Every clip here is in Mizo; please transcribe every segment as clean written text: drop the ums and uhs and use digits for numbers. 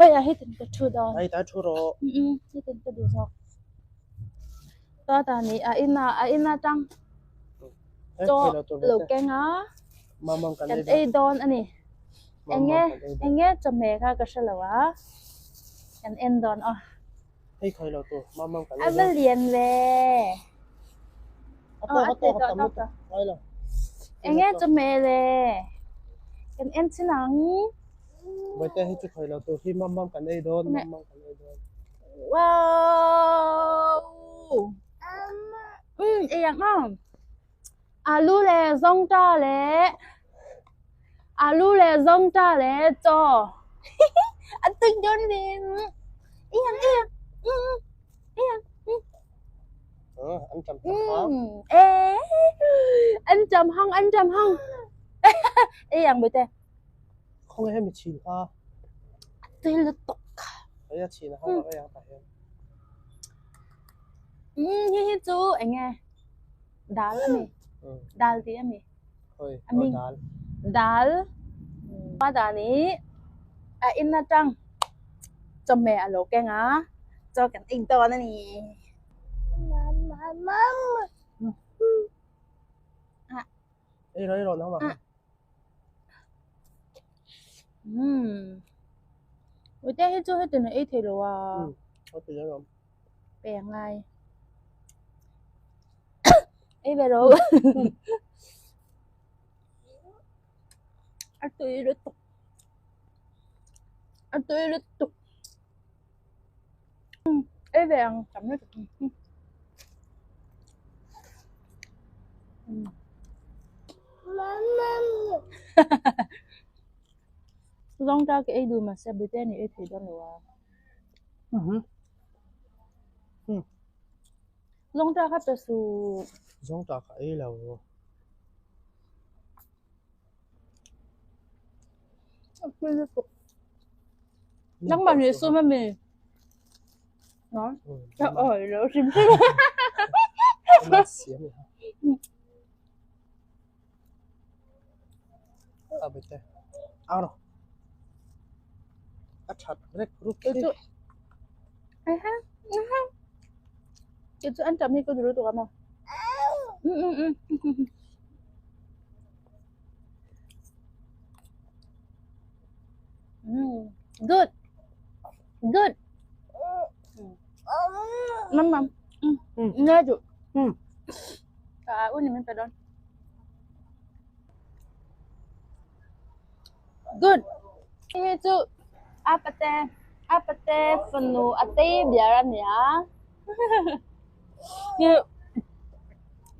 Oi a hetin ka thu dawn. Ai ta thu rawh. Um hetin ka duh zawk. Ta ta ni a ina a ina tang chaw lo keng a kan ei dawn a ni. Enge enge chawhmeh kha ka hre lo a kan en dawn aw. Hei khai lo tur mamang kan ei dawn. A va lian ve. A tawk a tawk a tam lutuk ngai lo. Enge chawhmeh le kan en chin ang. Bawihte hei chu khai lo tur hi mamang kan ei dawn mamang kan ei dawn. Wow! Um ei ang aw. Alu le zawngṭah le alu le zawngṭah le chaw a tui dawn ve ei ang ei ang ei ang an ṭam tak hang e an ṭam hang an ṭam hang ei ang bawihte khawnge hemi chhin kha a tui lutuk hei a chhin a hang ei ang tah hian hi hi chu eng nge Dal a mi. Dal ti a mi. Hoi, A mi. dal. Dal. Pa da ni a in atang chawhmeh a lo keng a, chaw kan ei dawn a ni. Mama, mama. Ei rawh, ei rawh nangmah kha. Um. Uite hi chu heti na ei thei lo a. A ti alawm. Pe ngai. Ei ve ro. A tui lutuk. A tui lutuk. Ei ve ang tam lutuk. Zawng ta ka ei duh mahse bute ni ei thei dawn lo a. Zawng ta kha pe suh. Zawng ta kha ei lo. Nangmah nih sum a mi? Ka awi lo hrim hrim. A bete. Ang rawh. A that rek ruk khi. Aha. Aha. Kei chu an tam hi ka duh lutuk a maw. Um um um. Good. Good. Mama. Nghe chu. Ka u ni min pe dawn. Good. Hei chu a pate a pate fanu a tei biar a nia. Hi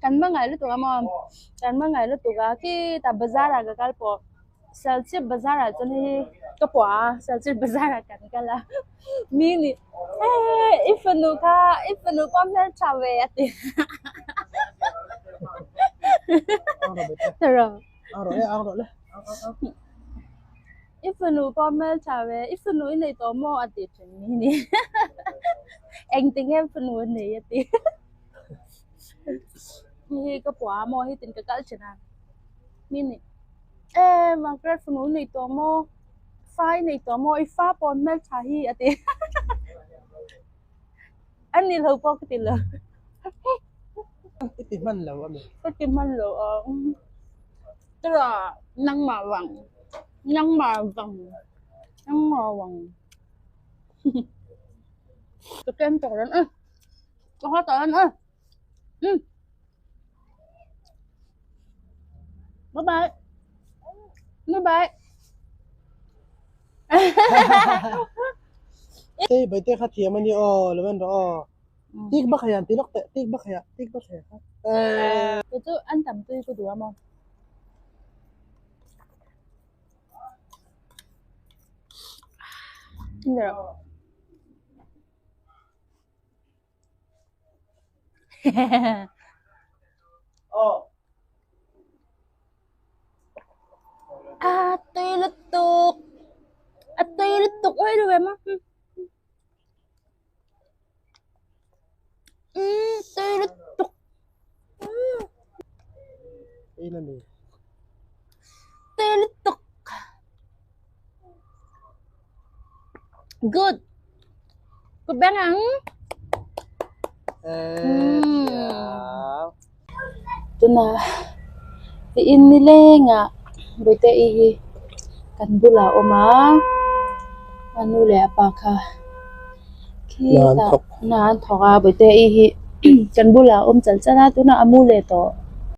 kan hmangaih lutuk a maw kan hmangaih lutuk a khi tah bazar ah ka kal pawh Serchhip bazar ah chuan hei hi ka puah a Serchhip bazar ah kan kal a mi nih eh i fanu kha i fanu pawh hmeltha ve a ti I fanu pawh hmeltha ve i fanu i nei tawh maw a ti thin mi ni engtinge fanu a nei a ti hei hi ka puah a maw hei tin ka kal thin a mi ni Eh Margaret fanu nei tawh maw fa i nei tawh maw i fa pawh hmeltha hi a ti a ni lo pawh ka ti lo I ti hman lo a mi ka ti hman lo a tura nangmah vang nangmah vang nangmah vang ka ken tawh dawn a ka haw tawh dawn a um Bye bye. Bye bye. Tei baite kha thiam ani aw lo en rawh aw. Tik bak hian ti lawk teh tik bak hian tik bak hian kha. Kei chu an tam tui ka duh a maw. Indra. A tui lutuk a tui lutuk oi lu ve maw um tui lutuk tui lutuk. Good. Good bang ang. Tuna tiin ni lengah Bawihte i hi kan bulah a awm a, a nu leh a pa kha khitah hna an thawk a Bawihte i hi kan bulah a awm chal chal a tunah a mu leh tawh.